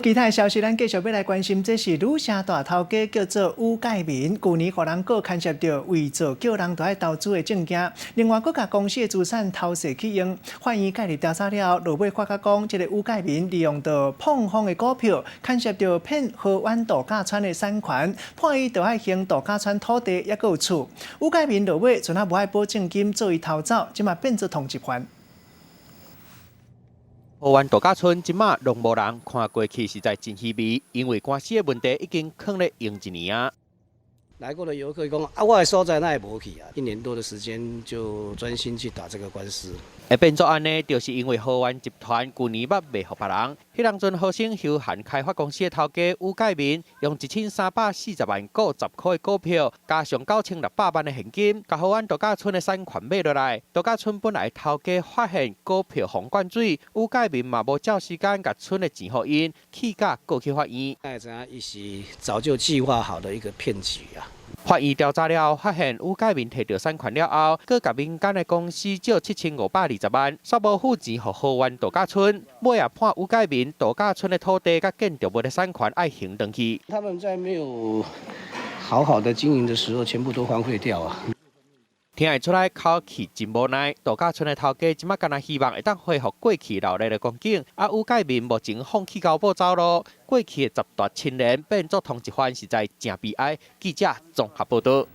其他的消息，咱繼續欲來關心，這是女聲大頭家叫做伍蓋民，舊年予人告牽涉著偽造叫人著愛投資的證件，另外閣共公司的資產偷稅去用。法院介入調查了後，落尾發覺講，這个伍蓋民利用著膨風的股票，牽涉著騙河灣度假村的產權，判伊著愛還度假村土地，抑閣有厝。伍蓋民落尾賰仔無愛保證金，做伊逃走，這馬變做通緝犯。河灣度假村這馬攏無人，看過去實在真稀微，因為官司的問題已經囥咧用一年啊。來過的遊客講啊，我的所在哪會無去啊？一年多的時間就專心去打這個官司。會變做按呢，就是因為河灣集團舊年捌賣予別人。彼當陣和生休閒開發公司的頭家伍蓋民，用1340萬股10箍的股票，加上9600萬的現金，共河灣度假村的產權買落來。度假村本來頭家發現股票予灌水，伍蓋民嘛無照時間共村的錢予𪜶，氣甲告去法院。會知影伊是早就計劃好的一個騙局啊！法院調查了後，發現伍蓋民提著產權了後，閣共民間的公司借7520萬，煞無付錢予河灣度假村，尾仔判伍蓋民度假村的土地佮建築物的產權愛還轉去。他們在沒有好好的經營的時候，全部都荒廢掉啊！聽會出來口氣真無奈，度假村的頭家這馬干焦希望會當恢復過去鬧熱的光景。啊，伍蓋民目前放棄交保走路，過去的十大親人變做通緝犯，實在誠悲哀。記者綜合報道。